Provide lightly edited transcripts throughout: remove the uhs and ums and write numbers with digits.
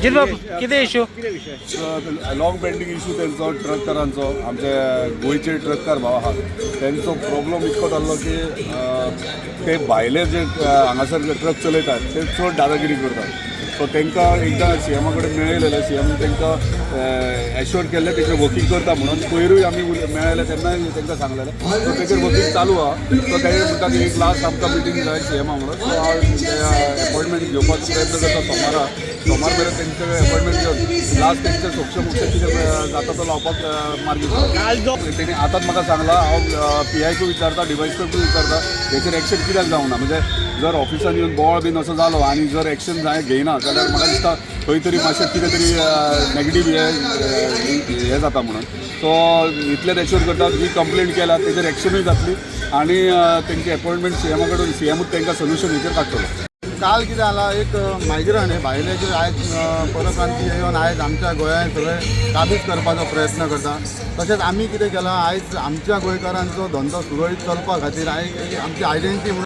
जितबाब, कितें issue? Long pending issue तेंचो ट्रककारांचो. आमचे गोंयचे ट्रककार भाव आहात, तेंचो प्रॉब्लम इतको जाल्लो की ते भायले जे हांगासर ट्रक चलयतात ते चड दादागिरी करतात. सो तांकां एकदां सीएमा कडेन मेळयलेले, सीएम तांकां एश्योर केल्लें तेचेर वर्कींग करता म्हणून. पयरूय आमी मेळ्ळेले तेन्नाय तांकां सांगलेलें. सो तेचेर वर्कींग चालू आहा. सो ते म्हणटा की एक लास्ट आमकां मिटींग जाय सीएमा म्हणून. सो हांव एपॉयंटमेंट घेवपाचो प्रयत्न करता सोमारा. सोमार मेरेन तेंचे एपॉयंटमेंट घेवन लास्ट तेंचे सोक्ष मोक्ष कितें जाता तो लावपाक मार्गी. तेणी आतांच म्हाका सांगलां, हांव पीआयकूय विचारता, डिवायसकूय विचारता, हेचेर एक्शन कित्याक जावना. म्हणजे जर ऑफिसान येवन बोवाळ बीन असो जालो आनी जर एक्शन जाय घेयना जाल्यार म्हाका दिसता खंय तरी मातशें कितें तरी नेगेटीव हे हे जाता म्हणून. सो इतलें एश्योर करता, जी कंप्लेंट केल्या तेजेर एक्शनूय जातली आनी तेंची एपॉयंटमेंट सीएमा कडून, सीएमूच तांकां सोल्युशन हेचेर काडटलो. काल कितें जाला, एक मायग्रंट हे भायले जे आयज परप्रांतीय येवन आयज आमच्या गोंयांत सगळे काबीज करपाचो प्रयत्न करता. तशेंच आमी कितें केलां, आयज आमच्या गोंयकारांचो धंदो सुरळीत चलपा खातीर आयज आमची आयडेंटिटी म्हणून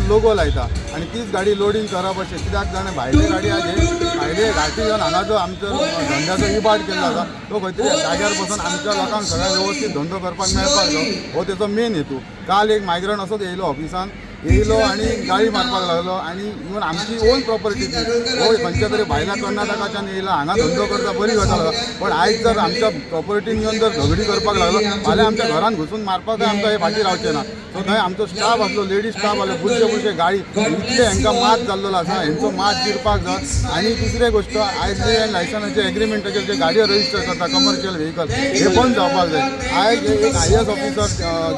लोगो लायता आनी तीच गाडी लोडींग करप अशें कित्याक जाणा, भायली गाडी आयज हे भायले घाटी येवन हांगा जो आमचो धंद्याचो इबाड केल्लो आसा तो खंय तरी जाग्यार बसून आमच्या लोकांक सगळ्यांक व्यवस्थीत धंदो करपाक मेळपाक जाय, हो तेचो मेन हेतू. काल एक मायग्रंट असोच येयलो, ऑफिसान येयलो आनी गाळी मारपाक लागलो आनी इवन आमची ओन प्रॉपर्टी ती. हो खंयच्या तरी भायल्या कर्नाटकाच्यान येयला, हांगा धंदो करता, बरी गजाल आसा, पण आयज जर आमच्या प्रॉपर्टीन येवन जर झगडी करपाक लागलो, फाल्यां आमच्या घरान घुसून मारपाकय आमकां हे फाटीं रावचे ना. सो थंय आमचो स्टाफ आसलो, लेडीज स्टाफ आसलो, बुरशे बुरशे गाळी, इतले हांकां मात जाल्लो आसा. हेंचो मात जिरपाक जाय. आनी दुसरी गोश्ट, आयज जे लायसनाचे एग्रीमेंटाचेर जे गाडयो रजिस्टर करता, कमर्शियल व्हेकल, हे बंद जावपाक जाय. आयज एक आयएएस ऑफिसर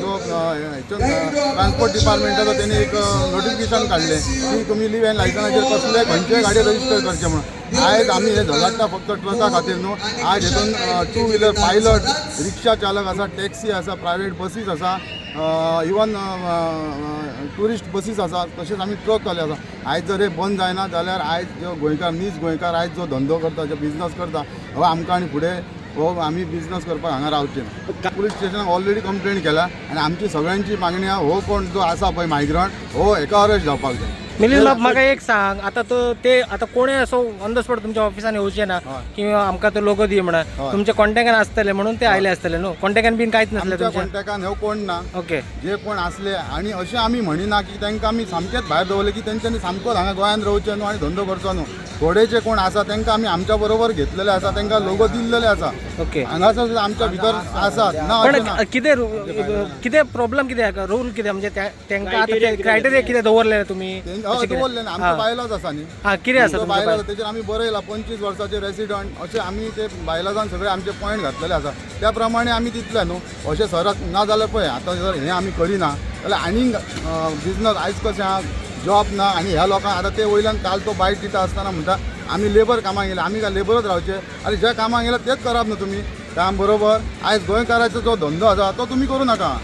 जो हेचो ट्रान्सपोर्ट डिपार्टमेंटाचो, तेणी एक नोटिफिकेशन काडलें की तुमी लिव्ह अँड लायसनाचेर कसले खंयचेय गाडी रजिस्टर करचे म्हणून. आयज आमी हे झगडटा फक्त ट्रका खातीर न्हू. आयज हेतून टू व्हिलर पायलट, रिक्षा चालक आसा, टॅक्सी आसा, प्रायवेट बसीस आसा, इवन ट्युरिस्ट बसीस आसा, तशेंच आमी ट्रक वाले आसा. आयज जर हे बंद जायना जाल्यार आयज जो गोंयकार, नीज गोंयकार आयज जो धंदो करता, जो बिजनस करता, हो आमकां आनी फुडें हो आमी बिजनस करपाक हांगा रावचे ना. पुलीस स्टेशनाक ऑलरेडी कंप्लेन केला आनी आमची सगळ्यांची मागणी आहा, हो कोण जो आसा पळय मायग्रंट, हो हेका अरेस्ट जावपाक जाय. मिलिंद बाब, म्हाका एक सांग, आतां तो ते आतां कोणें असो ऑन the spot तुमच्या ऑफिसान येवचे ना किंवा आमकां तो लोगो दी म्हणा. तुमच्या कॉन्टॅक्टान आसतले म्हणून ते आयले आसतले न्हू? कॉन्टॅक्टान बीन कांयच नासलें आमच्या तुमच्या? कॉन्टॅक्टान हो कोण ना. जे कोण आसले, आनी अशें आमी म्हणिना की तांकां आमी सामकेंच भायर दवरले की तेंच्यांनी सामकोच हांगा गोंयांत रावचें न्हू आनी धंदो करचो न्हू. थोडे जे कोण आसा तांकां आमी आमच्या बरोबर घेतलेले आसा, तांकां लोगो दिल्लेले आसा. हांगासर सुद्दां आमच्या भितर आसात ना पण अशें ना. कितें कितें प्रॉब्लम, कितें रूल, कितें म्हणजे तांकां आतां क्रायटेरिया कितें दवरलें तुमी? हय, अशें कितें? दवरलें ना. आमचो बायलाज आसा न्ही. हां, कितें आसा तुमचो बायलाज, तेजेर आमी बरयला 25 वर्साचे रेसिडंट अशें. आमी ते बायलाजान सगळे आमचे पॉयंट घातलेले आसा, त्या प्रमाणे आमी दितले न्हू अशें सरत. ना जाल्यार पळय, आतां जर हें आमी करिना जाल्यार आनीक बिजनस आयज कशें आहा, जॉब ना आनी ह्या लोकांक आतां ते वयल्यान काल तो बायट दिता आसतना म्हणटा, आमी लेबर कामाक गेले, आमी काय लेबरच रावचे? आरे, ज्या कामाक गेले तेच कराप न्हू तुमी काम बरोबर. आयज गोंयकाराचो जो धंदो आसा तो तुमी करूं नाका.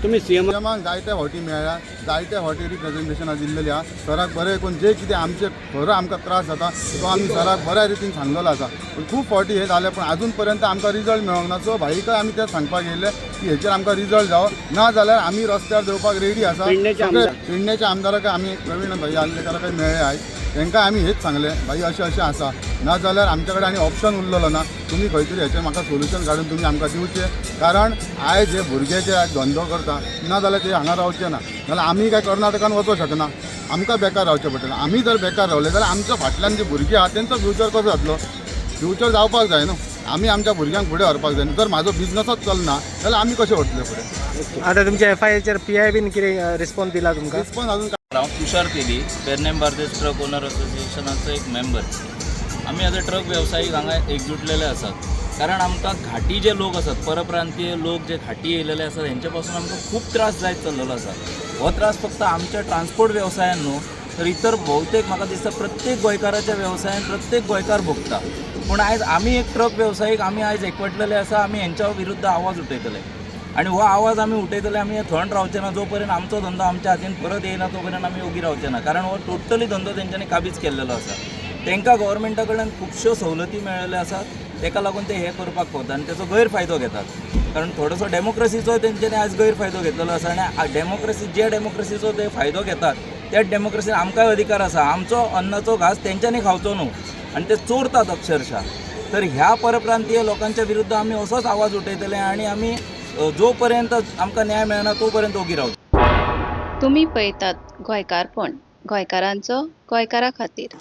तुम्ही सीएम सीएमाक जायते फावटी मेळ्ळ्या, जायते फावटी रिप्रेझेंटेशनां दिल्लेली आहा. सराक बरें करून जे कितें आमचे खरो आमकां त्रास जाता तो आमी सराक बऱ्या रितीन सांगलेलो आसा. पूण खूब फावटी हें जालें, पूण आजून पर्यंत आमकां रिजल्ट मेळोंक ना. सो भाईकय आमी तें सांगपाक येयल्ले की हेचेर आमकां रिजल्ट जावो, ना जाल्यार आमी रस्त्यार देंवपाक रेडी आसा. पेडणेच्या सगळे आमदार. पेडणेच्या आमदाराक आमी, प्रवीण भाई आर्लेकाराकय मेळ्ळे आयज. तांकां आमी हेच सांगलें, भाई अशें अशें आसा, ना जाल्यार आमच्या कडेन आनी ऑप्शन उरलेलो ना. तुमी खंय तरी हेचें म्हाका सोल्युशन काडून तुमी आमकां दिवचें, कारण आयज हे भुरगे जे आयज धंदो करता, ना जाल्यार ते हांगा रावचे ना. जाल्यार आमी काय कर्नाटकान वचोंक शकना, आमकां बेकार रावचें पडटलें. आमी जर बेकार रावले जाल्यार आमच्या फाटल्यान जी भुरगीं आहा तेंचो फ्युचर कसो जातलो? फ्युचर जावपाक जाय न्हू, आमी आमच्या भुरग्यांक फुडें व्हरपाक जाय न्हू. जर म्हाजो बिजनसच चलना जाल्यार आमी कशे वतले फुडें? आतां तुमच्या एफआयआरचेर पीआय बीन कितें रिस्पॉन्स दिला तुमकां? रिस्पॉन्स अजून हांव तुषार तेली, पेरनेम बार्देस ट्रक ओनर असोसिएशनाचो एक मेंबर. आमी आतां ट्रक वेवसायीक हांगा एकजुटलेले आसात, कारण आमकां घाटी जे लोक आसात, परप्रांतीय लोक जे घाटी येयलेले आसात, हेंचे पासून आमकां खूब त्रास जायत चल्लेलो आसा. हो त्रास फक्त आमच्या ट्रान्सपोर्ट वेवसायान न्हू, तर इतर भोवतेक म्हाका दिसता प्रत्येक गोंयकाराच्या वेवसायान प्रत्येक गोंयकार भोगता. पूण आयज आमी एक ट्रक वेवसायीक आमी आयज एकवटलेले आसा. आमी हेंच्या विरुद्ध आवाज उठयतले आनी हो आवाज आमी उठयतले. आमी हे थंड रावचे ना. जो पर्यंत आमचो धंदो आमच्या हातीन परत येयना तो पर्यंत आमी ओगी रावचे ना, कारण हो टोटली धंदो तेंच्यांनी काबीज केल्लेलो आसा. तांकां गव्हर्मेंटा कडल्यान खुबश्यो सवलती मेळ्ळेल्यो आसात, तेका लागून ते हे करपाक पावता आनी तेचो गैरफायदो घेतात. कारण थोडोसो डेमोक्रेसीचो तेंच्यांनी आयज गैरफायदो घेतलेलो आसा आनी डेमोक्रेसी, जे डेमोक्रेसीचो ते फायदो घेतात, त्याच डेमोक्रेसीन आमकांय अधिकार आसा. आमचो अन्नाचो घास तेंच्यांनी खावचो न्हू. आनी ते चोरतात अक्षरशः. तर ह्या परप्रांतीय लोकांच्या विरुद्ध आमी असोच आवाज उठयतले आनी आमी जो पर्यंत आमकां न्याय मेळना तो पर्यंत ओगी रावतले. तुमी पळयतात गोंयकारपण, गोंयकारांचो गोंयकारा खातीर.